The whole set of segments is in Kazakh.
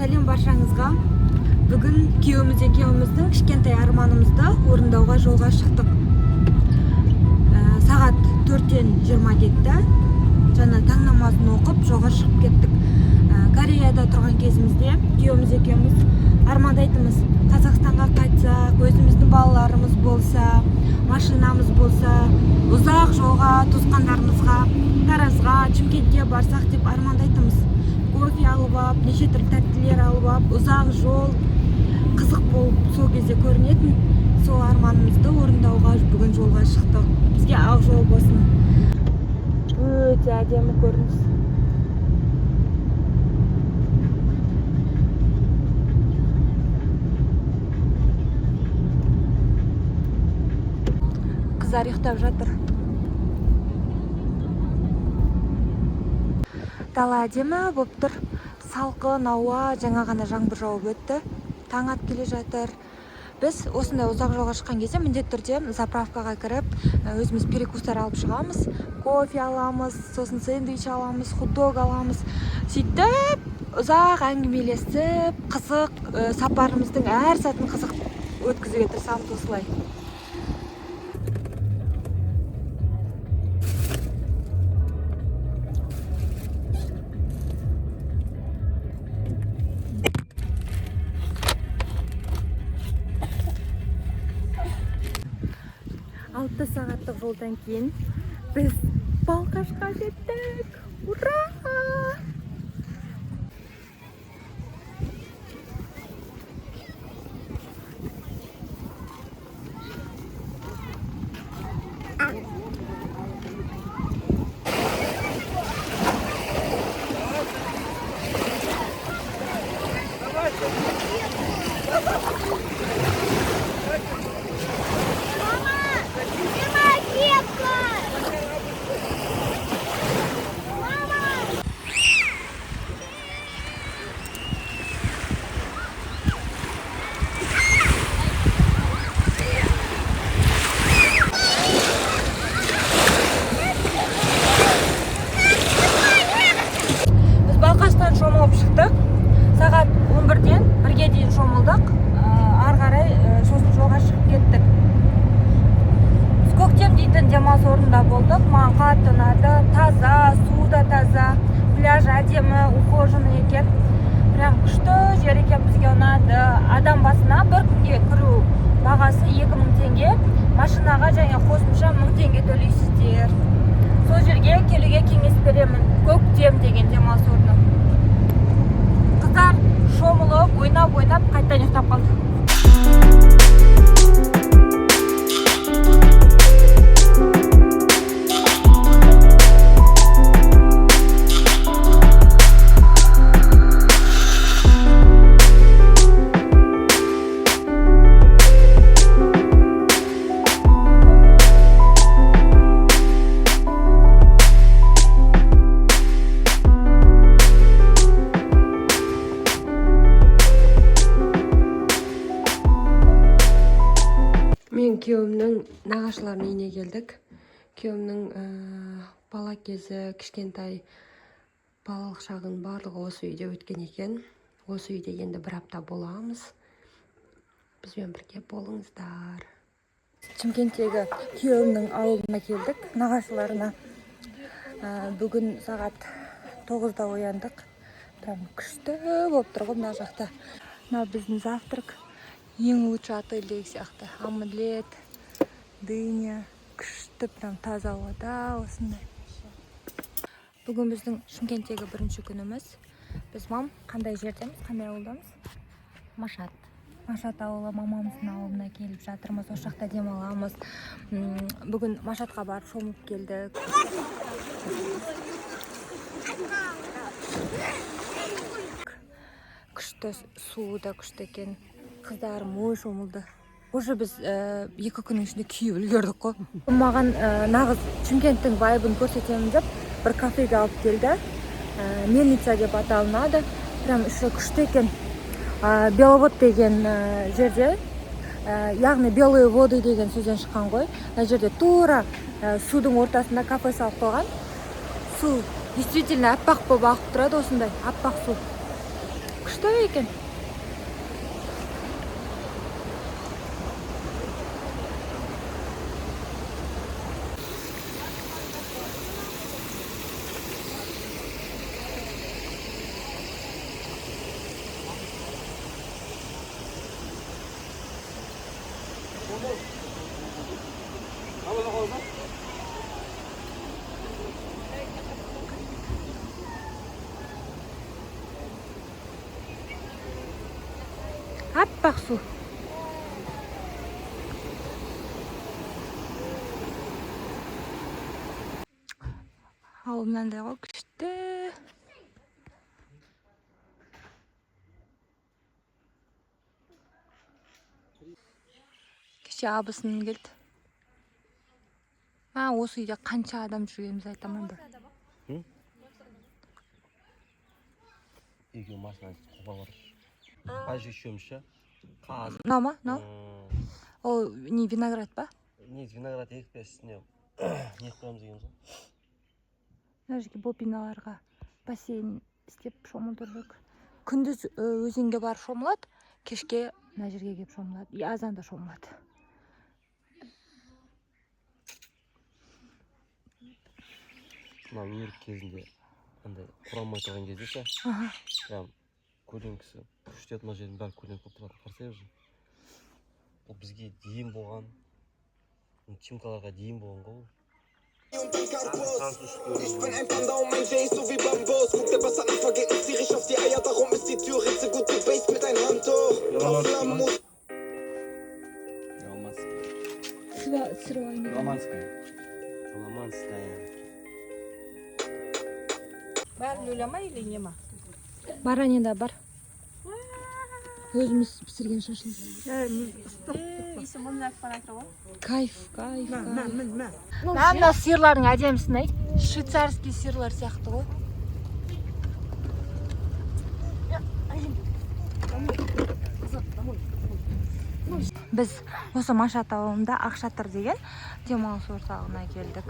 Сәлем баршаңызға. Бүгін күйеуіміз екеуміздің кішкентай арманымызды орындауға жолға шықтық. Сағат 4:20 кетті. Жаңа таң намазын оқып жолға шығып кеттік. Кореяда тұрған кезімізде күйеуіміз екеуміз армандайтынбыз: Қазақстанға қайтсақ, өзіміздің балаларымыз болса, машинамыз болса, ұзақ жолға туысқандарымызға, Таразға, Шымкентке барсақ деп армандайтынбыз. Кофе алып алып, неше түрлі тәттілер алып алып, ұзақ жол қызық болып сол кезде көрінетін. Сол арманымызды орындауға бүгін жолға шықтық. Бізге ақ жол болсын. Өте әдемі көрініс. Қыздар ұйықтап жатыр. Дала әдемі болып тұр. Салқын ауа, жаңа ғана жаңбыр жауып өтті. Таң атып келе жатыр. Біз осындай ұзақ жолға шыққан кезде міндетті түрде заправкаға кіріп, өзіміз перекустар алып шығамыз. Кофе аламыз, сосын сэндвич аламыз, хот-дог аламыз. Сөйтіп ұзақ әңгімелесіп, қызық, сапарымыздың әр сәтін қызық өткізуге тырысамыз осылай. 6 сағаттық жолдан кейін біз Балқашқа жеттік. Ура! Мама! Где моя кепка? Мама! Біз Балқаштан шомылып шықтық. Сағат 11-ден 1-ге дейін шомылдық. Ары қарай сосын жолға шығып кеттік. Біз Көктем дейтін демалыс орнында болдық. Маған қатты ұнады. Таза, су да таза, пляж әдемі, ухоженный екен. Прям күшті жер екен, бізге ұнады. Адам басына бір күнге кіру бағасы 2000 теңге. Машинаға және қосымша 1000 теңге төлейсіздер. Сол жерге келуге кеңес беремін. Көктем деген демалыс орны. Қыздар шомылып, ойнап, ойнап қайтадан ұйықтап қалды. Мен күйеуімнің нағашыларының үйіне келдік. Күйеуімнің бала кезі, кішкентай балалық шағының барлығы осы үйде өткен екен. Осы үйде енді бір апта боламыз. Бізбен бірге болыңыздар. Шымкенттегі күйеуімнің ауылына келдік, нағашыларына. Бүгін сағат 9-да ояндық. Прям күшті болып тұр ғой мына жақта. Мынау біздің завтрак. Ең лучший отельдегі сияқты. Омлет, дыня, күшті, прям таза ауада осындай. Бүгін біздің Шымкенттегі бірінші күніміз. Біз, мам, қандай жердеміз, қандай ауылдамыз? Машат. Машат ауылы, мамамыздың ауылына келіп жатырмыз. Осы жақта демаламыз. Бүгін Машатқа барып шомылып келдік. Күшті, суы да күшті екен. Қыздарым ой шомылды. Уже біз 2 күннің ішінде күйіп үлгердік қой. Маған нағыз Шымкенттің вайбын көрсетемін деп бір кафеге алып келді. Мельница деп аталынады. Прям іші күшті екен. Беловод деген жерде, яғни белые воды деген сөзден шыққан ғой. Мына жерде тура судың ортасында кафе салып қойған. Су действительно аппақ болып ағып тұрады, осындай аппақ су. Күшті. Күшті екен. Аппақ су. Ауыл мынандай ғой, күшті. Кеше абысыным келді. А, осы үйде қанша адам жүргенімізді айта алмаймын бір. Екеуі машинаны қопа бар. Қажы үшеуміз ше. Қазы. Мынау ма? Мынау? Ол не виноград па? Негізі виноград егіп үстіне не қоямыз дегенбіз ғой. Мына жерге бобиналарға бассейн істеп шомылдырдық. Күндіз өзенге барып шомылады, кешке мына жерге келіп шомылады, и азанда шомылады. Мына өрік кезінде андай құрамай тұрған кезде ше, прям көлеңкесі күшті еді, мына жердің бәрі көлеңке болып тұратын, қарасай уже. Бұл бізге дейін болған, чимкаларға дейін болған ғой бұл. Und ein Karpus. Ich bin ein Panda und mein J ist so wie Bambus. Guck, der Bastard nicht vergeht uns tierisch auf die Eier. Darum ist die Tür Ritze gut gebased mit ein Handtuch. Paar Flammen muss Романская. Романская. Бәрін өле или не ма? Баранина бар. Өзіміз пісірген шашлык. Кайф, кайф, кайф. Мына сиырлардың әдемісін ай. Швейцарский сиырлар сияқты ғой. Біз осы Машат ауылында Ақшатыр деген демалыс орталығына келдік.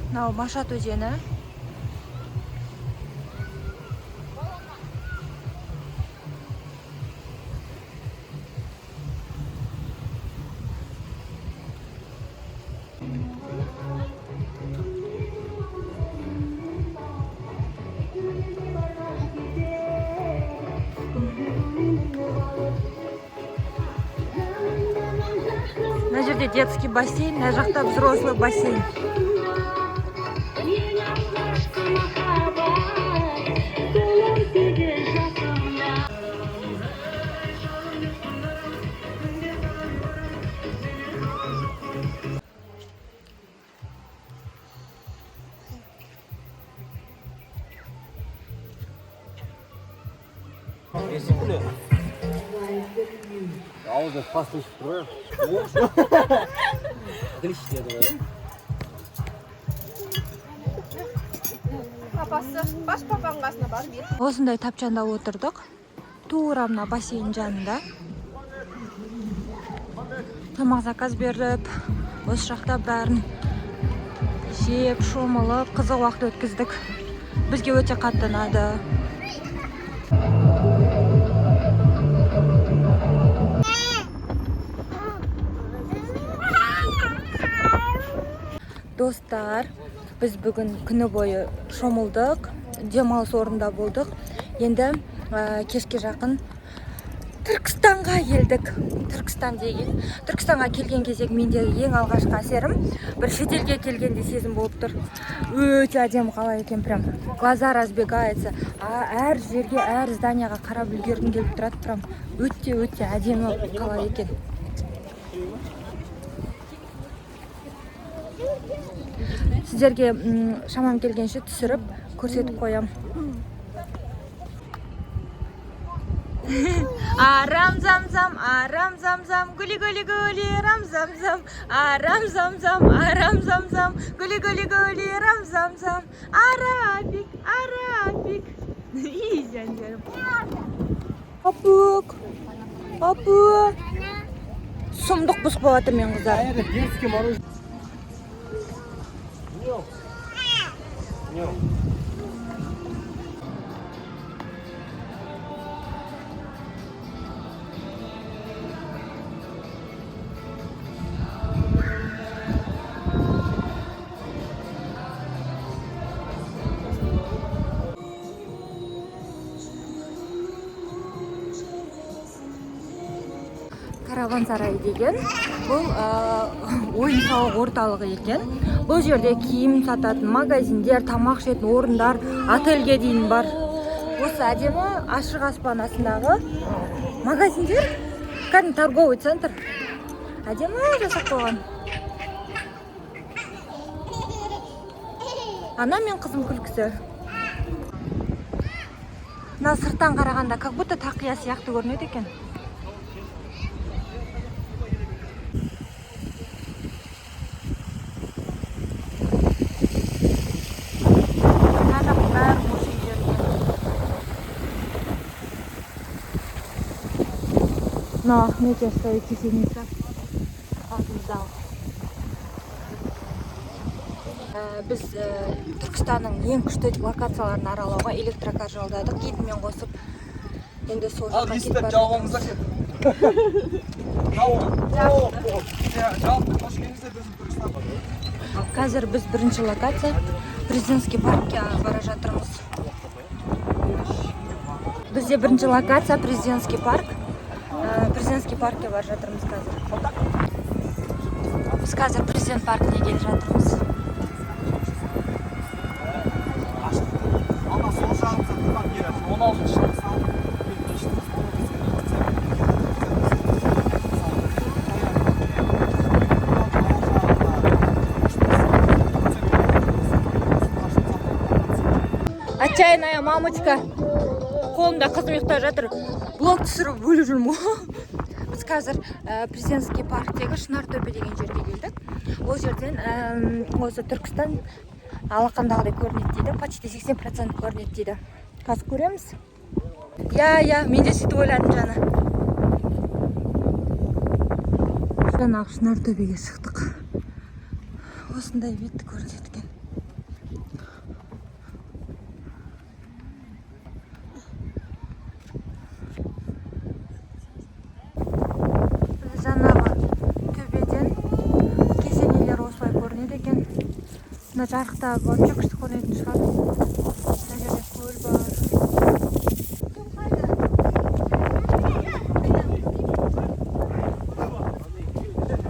Мынау Машат өзені. Мына жерде детский бассейн, мына жақта взрослый бассейн. Аузына паста ішіп тұр ғой. Глиш деді ғой. Папасы, баш папаның қасына барып ет. Осындай тапчанда отырдық. Тура мына бассейн жанында. Тамақ заказ беріп, осы жақта бәрін жеп, шомылып, қызық уақыт өткіздік. Бізге өте қатты ұнады. Достар, біз бүгін күні бойы шомылдық, демалыс орнында болдық. Енді кешке жақын Түркістанға келдік. Түркістан деген. Түркістанға келген кезек мендегі ең алғашқы әсерім бір шетелге келгенде сезім болып тұр. Өте әдемі қала екен, прям глаза разбегаются. Әр жерге, әр зданияға қарап үлгергім келіп тұрады, прям өте-өте әдемі қала екен. Сіздерге шамам келгенше түсіріп көрсетіп қоям. Арам зам зам, арам зам зам, гули гули гули, рам зам зам, арам зам зам, арам зам зам, гули гули гули, рам зам зам, арабик, арабик. Изяндерім. Апук, апу. Сұмдық бұзық болып жатыр мен қыздар. Это детский мороженое. Не ол? Не ол? Караван сарайы деген бұл ойын сауық орталығы екен. Бұл жерде киім сататын магазиндер, тамақ ішетін орындар, отельге дейін бар. Осы әдемі ашық аспан астындағы магазиндер, кәдімгі торговый центр, әдемі жасап қойған. Ана мен қызым күлкісі. Мына сырттан қарағанда как будто тақия сияқты көрінеді екен. Мына жақ бәрі музейлер екен. Мынау Ахмет Яссауи кесенесі алдымыздағы. Біз Түркістанның ең күшті локацияларын аралауға электрокар жалдадық, гидмен қосып. Енді сол Ал жаққа кетіп есікті бара жауабыңыздар. Жатырмыз. Жалпы қош келдіңіздер біздің Түркістанға. Қазір біз бірінші локация, Президентский паркке бара жатырмыз. Бізде бірінші локация Президентский парк. Президентский паркке бара жатырмыз қазір. Біз қазір Президент паркіне келе жатырмыз. Ана сол жағымызда тұрған жер 16 жылы салынып, мешітіміз, оны біз Отчаянная мамочка. Қолымда қызым ұйықтап жатыр. Блог түсіріп бөліп жүрмін ғой. Біз қазір Президентский парктегі Шынартөбе деген жерге келдік. Ол жерден осы Түркістан алақандағыдай көрінеді дейді. Почти 80% көрінеді дейді. Қазір көреміз. Иә, иә, мен де сөйтіп ойладым жаңа. Жаңағы Шынартөбеге шықтық. Осындай бетті көрінеді екен. Біз жаңағы төбеден кесенелер осылай көрінеді екен. Мына жарықта вообще күшті көрінетін шығар. Мына жерде көл бар. Кім қайда?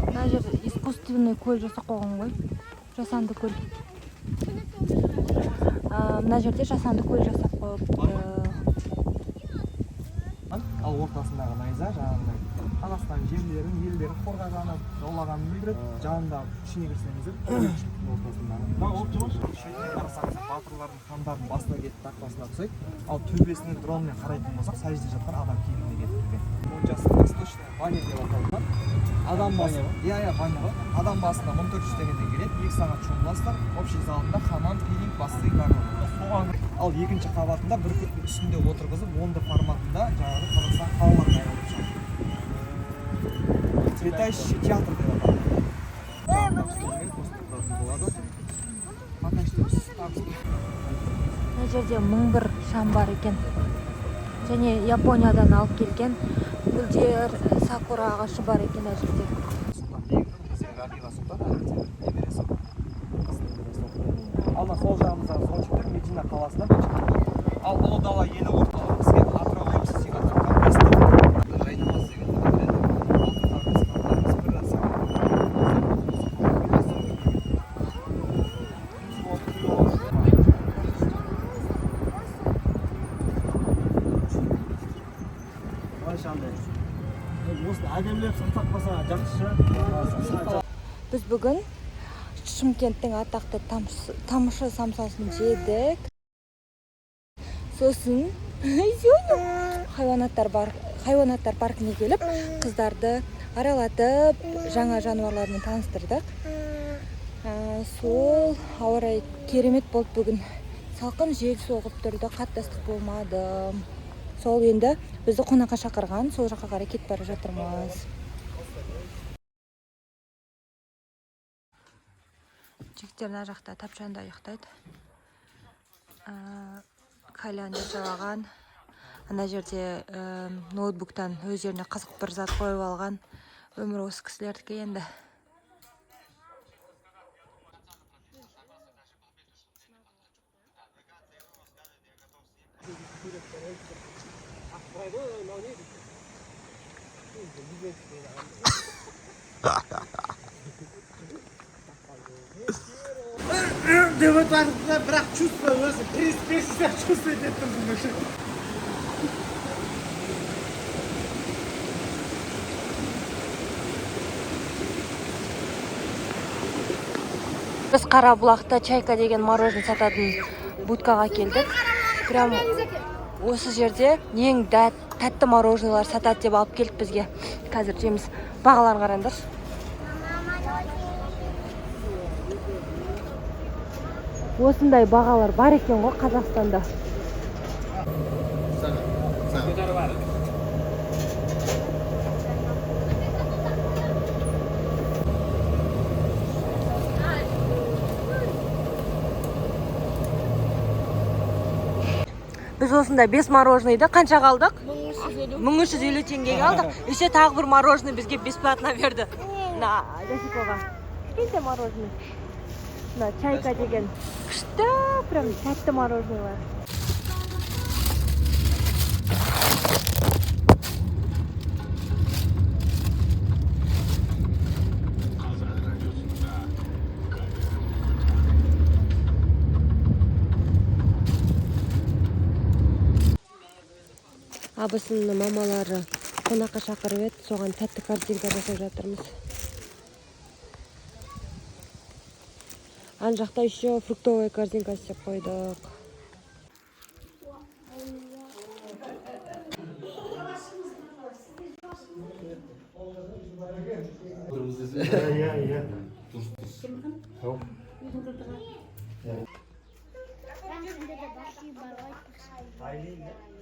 Мына жерде искусственный көл жасап қойған ғой. Жасанды көл. Мына жерде жасанды көл жасап қойыпты. Ал ортасындағы найза жаңағындай Қазақстан жерлерін, елдерін қорғағаны, жаулағанын білдіреді. Жанында ішіне кірсеңіздер, ортасындағы. Шетінен қарасаңыз, батырлардың, хандардың басына кетіп, тақпасына ұқсайды. Ал төбесінен дронмен қарайтын болсақ, сәжде жатқан адам киіміне кетіп тұрген. Моншасы восточная баня деп аталынады. Адам басы, иә, баня ғой. Адам басына 1400 теңгеден келеді, 2 сағат шомыласыздар. Общий залында хамам, пилинг, бассейн барлығы. Ал екінші қабатында бүркіттің үстінде отырғызып, 10D форматында жаңағы Қазақстан қалаларын айналып шығады. Летающий театр деп аталады. Болады. Пока что Мына жерде 1001 шам бар екен. Және Япониядан алып келген гүлдер, сакура ағашы бар екен мына жерде. Сұлтан Бегім, бізде Рабиға Сұлтан, Әбілқайыр немересі. Қыз немересі. Ал мына сол жағымыздағы зонтиктер Медина қаласында. Ал Ұлы дала елі орталығы бізге Атырау MC сыйға тартқан бес жайнамаз деген білдіреді. Батырларымыз, хандарымыз бір рет саған. Былайша андай осыны әдемілеп сақтап қалса жақсы шығар. Біз бүгін Шымкенттің атақты Тамшы самсасын жедік. Сосын хайуанаттар паркіне келіп, қыздарды аралатып, жаңа жануарлармен таныстырдық. Сол ауа райы керемет болды бүгін. Салқын жел соғып тұрды, қатты ыстық болмады. Сол енді бізді қонаққа шақырған, сол жаққа қарай кетіп бара жатырмыз. Жігіттер. Жігіттер мына жақта тапчанда ұйықтайды. Кальян жасап алған. Ана жерде ноутбуктан өздеріне қызық бір зат қойып алған. Өмір осы кісілердікі енді. Деп өтіп, бірақ чувство өзі принц Перси сияқты чувствовать етіп тұрсың вообще. Біз Қарабұлақта «Чайка» деген мороженое сататын будкаға келдік. Прям осы жерде ең тәтті мороженоелар сатады деп алып келдік бізге. Қазір жейміз. Бағаларын қараңдаршы. Осындай бағалар бар екен ғой Қазақстанда. Біз осындай бес мороженыйды қаншаға алдық? 1350 теңгеге алдық. Еще тағы бір мороженое бізге бесплатно берді. Мына Жасикоға. Кішкентай мороженое. Мына «Чайка» деген. Күшті, прям тәтті мороженоелар. Абысынның мамалары қонаққа шақырып еді, соған тәтті корзинка жасап жатырмыз. Ана жақта еще фруктовая корзинка істеп қойдық. Иә. Бірақ сенде де бассейн бар ғой.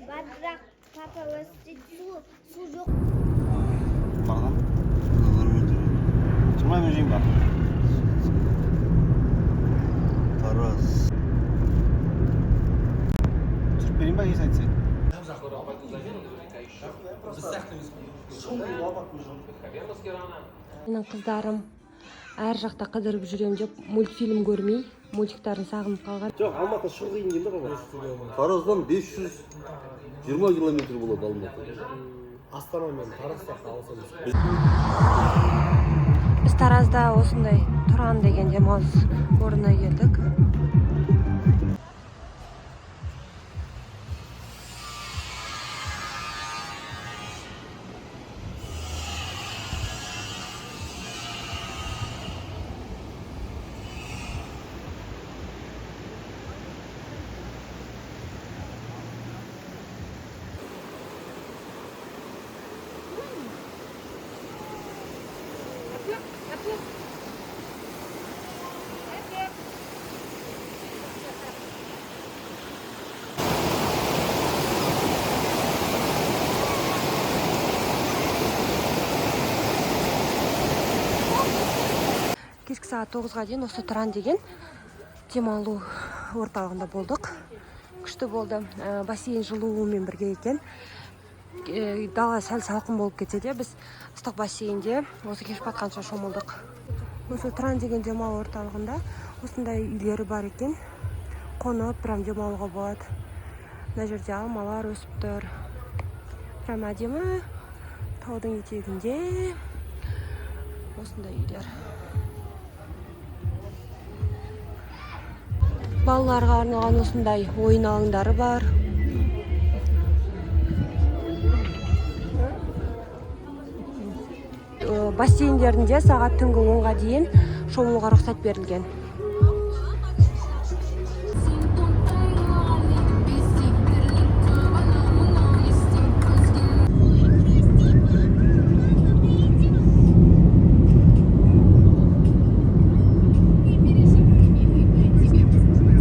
Бар, бірақ папа өсті, су жоқ. Маған жиырма жеймін ба? Тараз. Түсіріп берейін ба, ес айтсай? Менің қыздарым әр жақта қыдырып жүрем деп мультфильм көрмей, мультиктарын сағынып қалған. Жоқ, Алматы шығу қиын келді ғой. Тараздан 520 километр болады Алматы. Астана мен Тараз сияқты алыс емес. Біз Таразда осындай «Тұран» деген демалыс орнына келдік. Кешкі сағат 9-ға дейін осы «Тұран» деген демалу орталығында болдық. Күшті болды. Бассейн жылуымен бірге екен. Дала сәл салқын болып кетсе де, біз ыстық бассейнде осы кеш батқанша шомылдық. Осы «Тұран» деген демалу орталығында осындай үйлері бар екен. Қонып прям демалуға болады. Мына жерде алмалар өсіп тұр. Прям әдемі, таудың етегінде осындай үйлер. Балаларға арналған осындай ойын алаңдары бар. Бассейндерінде сағат түнгі 10-ға дейін шомылуға рұқсат берілген.